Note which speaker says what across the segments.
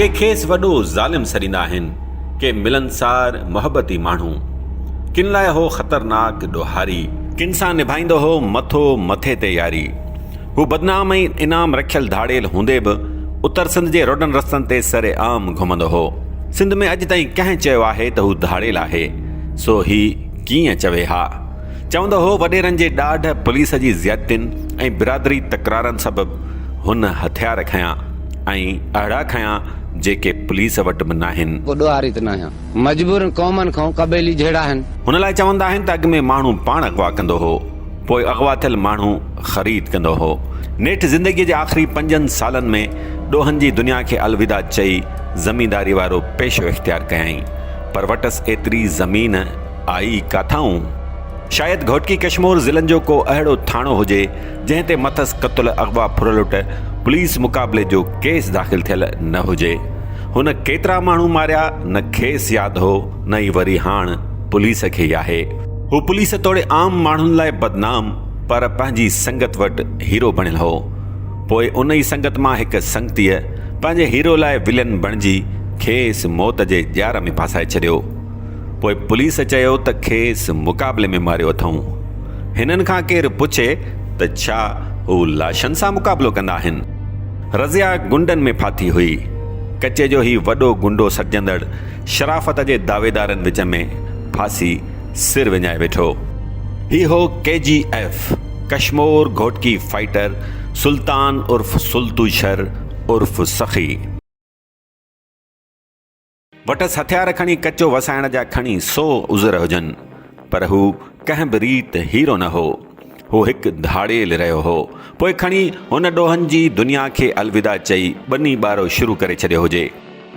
Speaker 1: ڪي کيس وڏو ظالم سڏيندا آهن، ڪي ملنسار محبتي ماڻهو. ڪن لاء هو خطرناڪ ڏوهاري. ڪن سان نڀائيندو هو مٿو مٿي تي ياري. هو بدنام ۽ انعام رکيل ڌاڙيل هوندي به اتر سنڌ جي روڊن رستن تي سر عام گهمندو هو. سنڌ ۾ اڄ تائين ڪنهن چيو آهي ته هو ڌاڙيل آهي، سو هي ڪيئن چوي ها. چوندو هو وڏيرن جي ڏاڍ، پوليس جي زيادتين ۽ برادري تڪرارن سبب هن هٿيار کنيا ۽ اهڙا کنيا جيڪي پوليس وٽ به ناهن.
Speaker 2: ڪو ڏوهاري ته ناهيان. مجبورن قومن کان قبيلي جهيڙا آهن.
Speaker 1: هن لاء چوندا آهن ته اڳ ۾ ماڻهو پاڻ اغوا ڪندو هو، پوء اغوا ٿيل ماڻهو خريد ڪندو هو. نيٺ زندگيء جي آخري پنجن سالن ۾ ڏوهن جي دنيا کي الوداع چئي زمينداري وارو پيشو اختيار ڪيائين، پر وٽس ايتري زمين آئي ڪاٿائون؟ شايد گهوٽڪي ڪشمور ضلعن جو ڪو اهڙو ٿاڻو هجي جنهن تي مٿس قتل، اغوا، ڦرلٽ، پوليس مقابلي جو ڪيس داخل ٿيل نه هجي. هن ڪيترا ماڻهو ماريا نه کيس ياد هو نه ئي وري هاڻ پوليس کي ئي آهي. هو پوليس توڙي عام ماڻهن لاء بدنام پر پنهنجي سنگت وٽ هيرو بڻيل هو. پوء ان ئي سنگت مان هڪ سنگتيء پنهنجي هيرو لاء ولين بڻجي کيس موت جي ڄار ۾ ڦاسائي ڇڏيو. پوء پوليس چيو ته کيس مقابلي ۾ ماريو اٿئون. هنن کان ڪير پڇي ته ڇا هو لاشن سان مقابلو ڪندا آهن؟ رضيه غنڊن ۾ ڦاٿي هئي. ڪچي جو هي وڏو غنڊو سڏجندڙ شرافت جي دعويدارن وچ ۾ ڦاسي سر وڃائي ويٺو. هي هو K G F, Kashmore Ghotki fighter, Sultan عرف سلطو شر عرف سخي. وٽس هٿيار کڻي ڪچو وسائڻ جا کڻي سو عذر هجن، پر هو ڪنهن به ريت هيرو نه هو. هو هڪ ڌاڙيل رهيو هو. پوء کڻي هن ڏوهن جي دنيا کي الوداع چئي ٻني ٻارو شروع ڪري ڇڏيو هجي،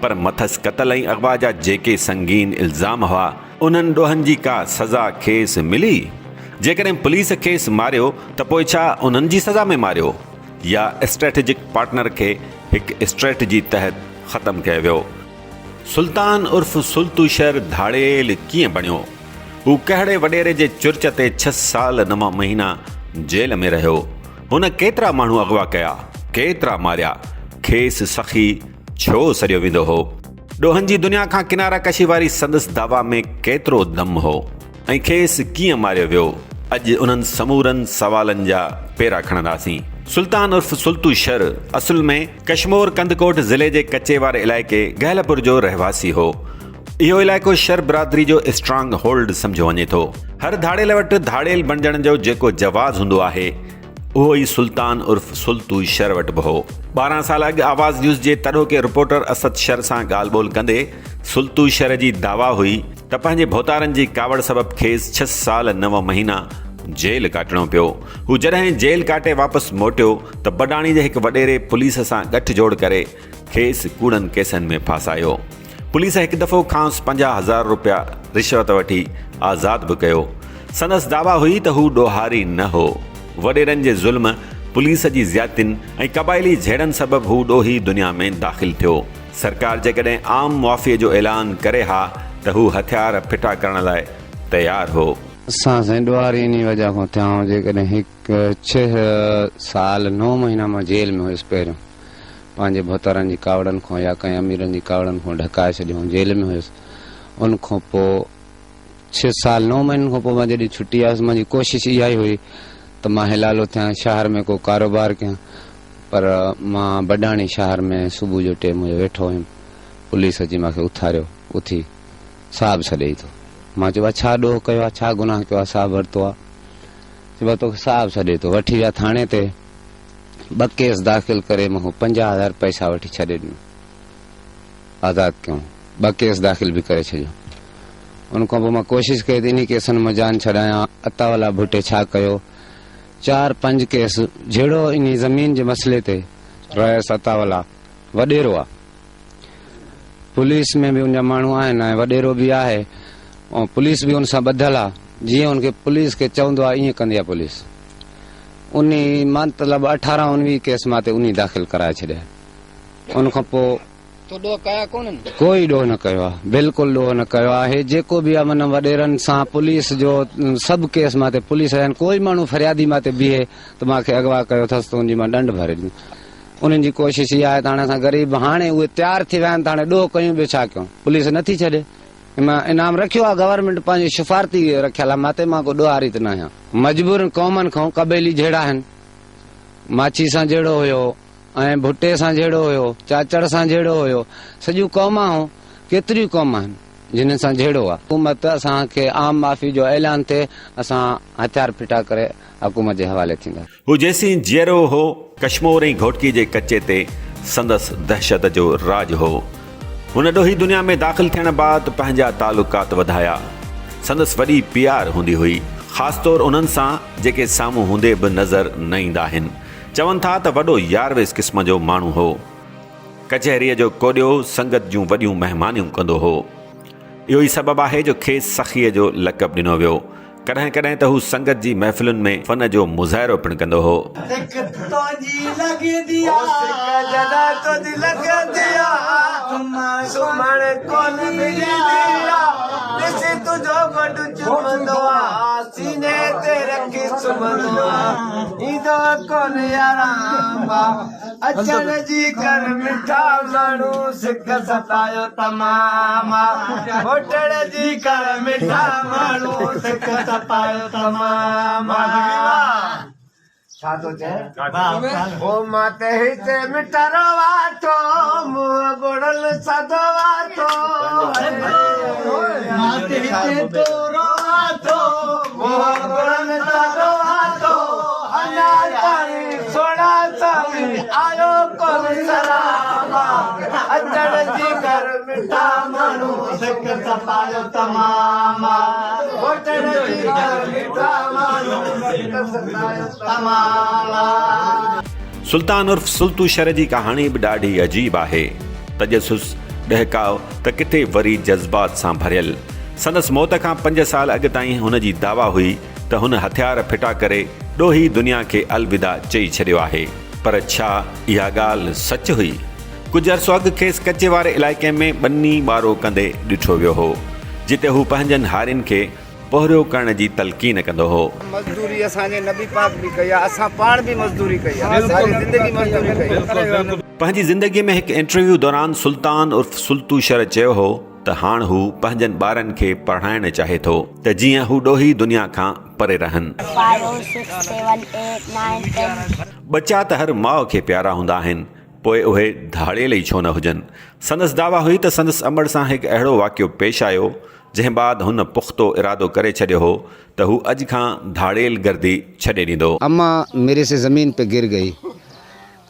Speaker 1: پر مٿس قتل ۽ اغوا جا جيڪي سنگين الزام هئا، انهن ڏوهن جي ڪا سزا کيس ملي؟ جيڪڏهن پوليس کيس ماريو ته پوء ڇا انهن جي سزا ۾ ماريو؟ يا اسٽريٽجڪ پارٽنر کي هڪ اسٽريٽجي تحت ختم ڪيو ويو؟ سلطان عرف سلطو شر ڌاڙيل ڪيئن بڻيو؟ هو ڪهڙي وڏيري جي چرچ تي ڇهه سال نو مهينا جيل ۾ رهيو؟ هن ڪيترا ماڻهو اغوا ڪيا؟ ڪيترا ماريا؟ کيس سخي ڇو سڏيو ويندو هو؟ ڏوهن جي دنيا کان ڪناره ڪشي واري سندس دعويٰ ۾ ڪيترو دم هو؟ ۽ کيس ڪيئن ماريو ويو؟ اڄ انهن سمورن سوالن جا پيرا کڻنداسين. سلطان عرف سلطو شر اصل ۾ ڪشمور ڪنڌڪوٽ ضلعي جي ڪچي واري علائقي گهلپور جو رهواسي هو. اهو علائقو شر برادري جو اسٽرانگ هولڊ سمجهيو وڃي ٿو. هر ڌاڙيل وٽ ڌاڙيل بڻجڻ جو جيڪو جواز هوندو آهي، اهو ئي سلطان عرف سلطو شر وٽ به هو. 12 سال اڳ آواز نيوز جي تڏهوڪي رپورٽر اسد شر سان ڳالهه ٻولهه ڪندي سلطو شر جي دعويٰ هئي ته پنهنجي ڀوتارن جي ڪاوڙ سبب کيس ڇهه سال نو مهينا جيل ڪاٽڻو پيو. هو جڏهن جيل ڪاٽي واپس موٽيو ته بڊاڻي جي هڪ وڏيري پوليس سان ڳٺ جوڙ ڪري کيس ڪوڙن ڪيسن ۾ ڦاسايو. پوليس هڪ دفعو کانئس 50 هزار روپيا رشوت وٺي آزاد به ڪيو. سندس دعويٰ هئي ته هو ڏوهاري نه هو. وڏيرن جي ظلم، پوليس جي زيادتين ۽ قبائلي جهيڙن سبب هو ڏوهي دنيا ۾ داخل ٿيو. سرڪار جيڪڏهن عام معافيء جو اعلان ڪري ها ته هو هٿيار ڦٽا ڪرڻ لاء تيار هو.
Speaker 2: اسان سائين ڏوهاري انهي وجه کان ٿيا آهيون جيڪڏهن هڪ ڇهه سال نو مهينا مان جيل ۾ هيس پهريون پنهنجي ڀوتارن جي ڪاوڙن کان يا ڪنهن اميرن جي ڪاوڙن کان ڍڪائي ڇڏيو هون جيل ۾ هيس ان کان پوء ڇهه سال نو مهينن کان پوء مان جڏهن ڇٽي آيس منهنجي ڪوشش اها ئي هئي ته مان حلالو ٿيان شهر ۾ ڪو ڪاروبار ڪيان پر مان بڊاڻي شهر ۾ صبح جو ٽيم هيو ويٺو هيم پوليس اچي مان کي اٿاريو اٿي صاحب سڏيئي ٿو. مان چيو ڀاء ڇا ڏوهه ڪيو آ، ڇا گناهه ڪيو آ صاحب ورتو آ. چيو ڀاء توکي صاحب سڏي ٿو. وٺي ويا ٿاڻي تي. ٻه ڪيس داخل ڪري مون کان 50 هزار پئسا وٺي ڇڏي ڏنو. آزاد ڪيائون. ٻه ڪيس داخل به ڪري ڇڏيو. ان کان پوء مان ڪوشش ڪئي ته انهي ڪيسن مان جان ڇڏايان. عطاء ڀٽي ڇا ڪيو؟ چار پنج ڪيس جهيڙو انهي زمين جي مسئلي تي رئيس عطاء وڏيرو آ. پوليس ۾ به ان جا ماڻهو آهن ۽ وڏيرو به آهي ۽ پوليس به ان سان ٻڌل آ جيئن ان کي پوليس کي چوندو آ ايئن ڪندي آ پوليس انهي مطلب اٺارهن اڻويهه ڪيس مان تي انهي داخل ڪرائي ڇڏيا ان کان پوء
Speaker 3: تو ڏوهه ڪيا ڪونهن؟
Speaker 2: ڪوئي ڏوهه نه ڪيو آ بلڪل ڏوهه نه ڪيو آ هي جيڪو به آ معنيٰ وڏيرن سان پوليس جو سڀ ڪيس مان تي پوليس آهن ڪوئي ماڻهو فريادي مان تي بيهي ته مان کي اغوا ڪيو اٿس ته ان جي مان ڏنڊ ڀري ڏيندس. انهن جي ڪوشش اها آهي ته هاڻي اسان غريب هاڻي اهي تيار ٿي ويا آهن ته هاڻي ڏوهه ڪيون ٻيو ڇا ڪيون پوليس نٿي ڇڏي مان انعام رکيو آهي گورنمينٽ پنهنجي شفارتي رکيل آهي مان تي مان ڪو ڏوهاري ته ناهيان مجبور قومن کان قبيلي جهيڙا آهن ماڇي سان جهيڙو هيو ۽ ڀٽي سان جهيڙو هيو چاچڙ سان جهيڙو هيو سڄيون قومان هون ڪيتريون قوم آهن جنھن سان جهيڙو آ. حڪومت اسان کي عام معافي جو اعلان ٿئي اسان هٿيار ڦٽا ڪري حڪومت جي حوالي ٿينداسين.
Speaker 1: هو جيسين جيئرو هو، ڪشمور ۽ گهوٽڪي جي ڪچي تي سندس دهشت جو راڄ هو. هن ڏوهي دنيا ۾ داخل ٿيڻ بعد پنهنجا تعلقات وڌايا. سندس وڏي پيار هوندي هئي، خاص طور انهن سان جيڪي سامهون هوندي به نظر نه ايندا آهن. چون ٿا ته وڏو يارويس قسم جو ماڻهو هو. ڪچهريء جو ڪوڏيو سنگت جون وڏيون مهمانيون ڪندو هو. اهو ئي سبب آهي جو کيس سخيء جو لقب ڏنو ويو. ڪڏهن ڪڏهن ته هو سنگت جي محفلن ۾ فن جو مظاهرو پڻ ڪندو هو.
Speaker 4: سڪ تنهنجي لڳندي آ. او سڪ جڏهن تنهنجي لڳندي آ. سمهڻ ڪونه ملندي آ. ڏسي تنهنجو گڏ چمندو آ. سيني تي رکي سمهندو آ. ايندو ڪونه آرام آ. اچڻ جي ڪر مٺا ماڻهو سڪ ستايو تمام آ. موٽڻ جي ڪر مٺا ماڻهو سڪ ستايو تمام آ. ڇا ٿو چئين؟ او مان ته هتي مٺا روان ٿو منهن ڳوڙهن سان ڌوان ٿو. مان ته هتي ٿو روان ٿو منهن ڳوڙهن سان ڌوان ٿو. اڃا تائين سهڻا سامي آيو ڪونه سلام آ. اچڻ جي ڪر مٺا ماڻهو سڪ ستايو تمام آ. موٽڻ جي ڪر مٺا ماڻهو سڪ ستايو تمام آ.
Speaker 1: سلطان عرف سلطو شھر جي ڪهاڻي به ڏاڍي عجيب آهي. تجسس، ڏهڪاء ته ڪٿي وري جذبات سان ڀريل. سندس موت کان پنج سال اڳ تائين هن جي دعويٰ هئي ته هن هٿيار ڦٽا ڪري ڏوهي دنيا کي الوداع چئي ڇڏيو آهي. پر ڇا اها ڳالهه سچ هئي؟ ڪجهه عرصو اڳ کيس ڪچي واري علائقي ۾ ٻني ٻارو ڪندي ڏٺو ويو هو، جتي هو پنهنجن هارين کي پورهيو ڪرڻ جي تلقين ڪندو هو.
Speaker 2: مزدوري اسان جي نبي پاڪ به ڪئي آهي، اسان پاڻ به مزدوري ڪئي آهي، ساري زندگي مزدوري ڪئي آهي.
Speaker 1: پنهنجي زندگي ۾ هڪ انٽرويو دوران سلطان عرف سلطو شر چيو هو ته هاڻ هو پنهنجن ٻارن کي پڙهائڻ چاهي ٿو ته جيئن هو ڏوهي دنيا کان پري رهن.
Speaker 5: Five, six, seven, eight, nine, ten.
Speaker 1: ٻچا ته هر ماء کي پيارا هوندا آهن، پوء اهي ڌاڙيل ئي ڇو نه هجن. سندس دعويٰ هئي ته سندس امڙ سان هڪ اهڙو واقعو پيش آيو، جنهن بعد هن پختو ارادو ڪري ڇڏيو هو ته هو اڄ کان ڌاڙيل گردي ڇڏي ڏيندو.
Speaker 2: اما ميري سي زمين پي گر گئي.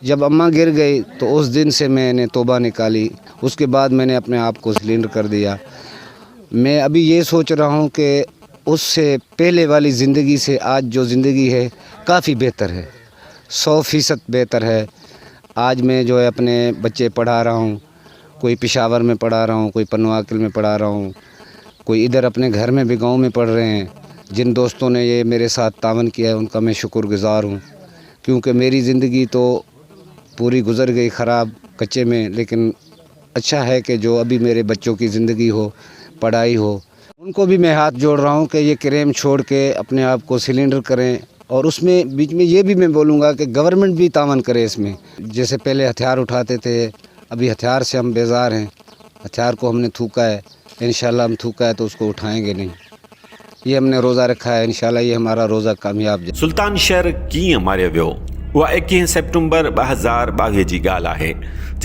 Speaker 2: جب اما گر گئي تو اس دن سي مين ني توبه نڪالي اس ڪي بعد مين ني اپني آپ ڪو سلينڊر ڪر ديا مين ابي يي سوچ رها هون ڪي اس سي پهلي والي زندگي سي آج جو زندگي هي ڪافي بهتر هي سو فيصد بهتر هي آج مين جو هي اپني بچي پڙها رها هون ڪوئي پشاور مين پڙها رها هون ڪوئي پنواڪل مين پڙها رها هون ڪوئي ادھر اپني گھر مين بي گاؤن مين پڙھ رهي هين جن دوستون ني يي ميري ساٿ تعاون ڪيا هي ان ڪا مين شڪر گذار هون ڪيونڪه ميري زندگي تو پوري گذر گئي خراب ڪچي مين ليڪن اڇا هي ڪه جو ابي ميري بچو ڪي زندگي هو پڙهائي هو ان ڪو بي مين هاٿ جوڙ رها هون ڪه يي ڪريم ڇوڙ ڪي اپني آپ ڪو سلينڊر ڪرين اور اس مين بيچ مين يي بي مين بولون گا ڪه گورنمينٽ بي تعاون ڪري اس مين جيسي پهلي هٿيار اٺاتي ٿي ابي هٿيار سي هم بيزار هين هٿيار ڪو هم ني ٿوڪا هي انشاء الله هم ٿوڪا هي تو اس ڪو اٺائين گي نهين يي هم ني روزه رکا هي انشاء الله يي همارا روزه ڪامياب جائي.
Speaker 1: سلطان شھر ڪيئن ماريو ويو؟ اها ايڪيهين سيپٽمبر 2022 جي ڳالهه آهي،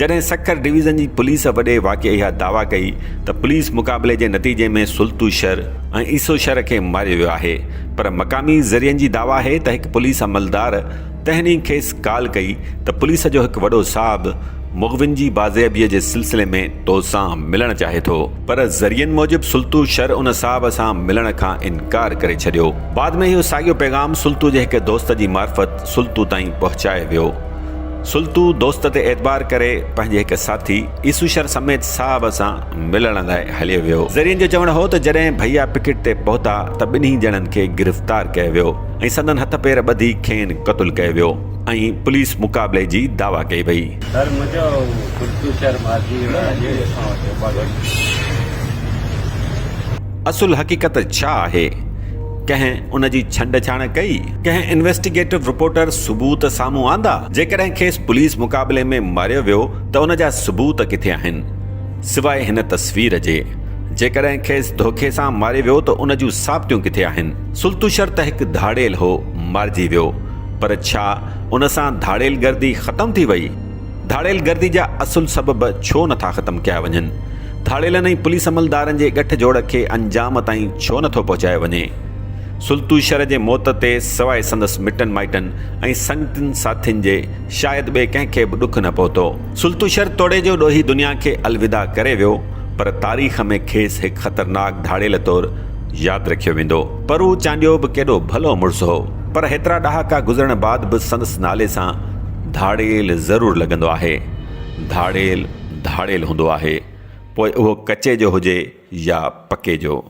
Speaker 1: جڏهن سکر ڊويزن جي پوليس وڏي واقعي اها دعويٰ ڪئي ته پوليس مقابلي جي نتيجي ۾ سلطو شھر ۽ عيسو شھر کي ماريو ويو آهي پر مقامي ذريعن جي دعويٰ آهي ته هڪ پوليس عملدار تنهن ڏينهن کيس ڪال ڪئي ته پوليس جو هڪ وڏو صاحب مغوين جي بازيابيء جي سلسلي ۾ توسان ملڻ چاهي ٿو. پر ذريعن موجب سلطو شر ان صاحب سان ملڻ کان انڪار ڪري ڇڏيو. بعد ۾ اهو ساڳيو پيغام سلطو جي هڪ دوست جي معرفت سلطو تائين پهچايو ويو. سلطو دوست تي اعتبار ڪري پنهنجي هڪ ساٿي عيسو شر سميت صاحب سان ملڻ لاء هليو ويو. ذريعن جو چوڻ هو ته جڏهن ڀئيا پڪيٽ تي پهتا ته ٻنهي ڄڻن کي گرفتار ڪيو ويو ۽ سندن هٿ پير ٻڌي کين قتل ڪيو ويو ۽ پوليس مقابلي جي دعويٰ ڪئي وئي.
Speaker 6: سر منهنجو سلطو شهر مارجي ويو آهي اڄ اسان وٽ اباگڙ.
Speaker 1: اصل حقيقت ڇا آهي؟ ڪنهن ان جي ڇنڊ ڇاڻ ڪئي؟ ڪنهن انويسٽيگيٽو رپورٽر ثبوت سامهون آندا؟ جيڪڏهن کيس پوليس مقابلي ۾ ماريو ويو ته ان جا ثبوت ڪٿي آهن؟ سواء هن تصوير جي. جيڪڏهن کيس ڌوکي سان ماريو ويو ته ان جون ثابتيون ڪٿي آهن؟ سلطوشر ته هڪ ڌاڙيل هو، مارجي ويو. پر ڇا ان سان ڌاڙيل گردي ختم ٿي وئي؟ ڌاڙيل گردي جا اصل سبب ڇو نٿا ختم ڪيا وڃن؟ ڌاڙيلن ۽ پوليس عملدارن جي ڳٺ جوڙ کي انجام تائين ڇو نٿو پهچايو وڃي؟ سلطو شر جي موت تي سواء سندس مٽن مائٽن ۽ سنگتين ساٿين جي شايد ٻئي ڪنهن کي به ڏک نه پهتو. سلطو شر توڙي جو ڏوهي دنيا کي الوداع ڪري ويو پر تاريخ ۾ کيس هڪ خطرناڪ ڌاڙيل طور ياد رکيو ويندو. پرو چانڊيو به ڪيڏو ڀلو مڙس هو پر هيترا ڏهاڪا گذرڻ بعد به سندس نالي سان ڌاڙيل ضرور لڳندو آهي. ڌاڙيل ڌاڙيل هوندو آهي پوء اهو ڪچي جو هجي يا پڪي جو.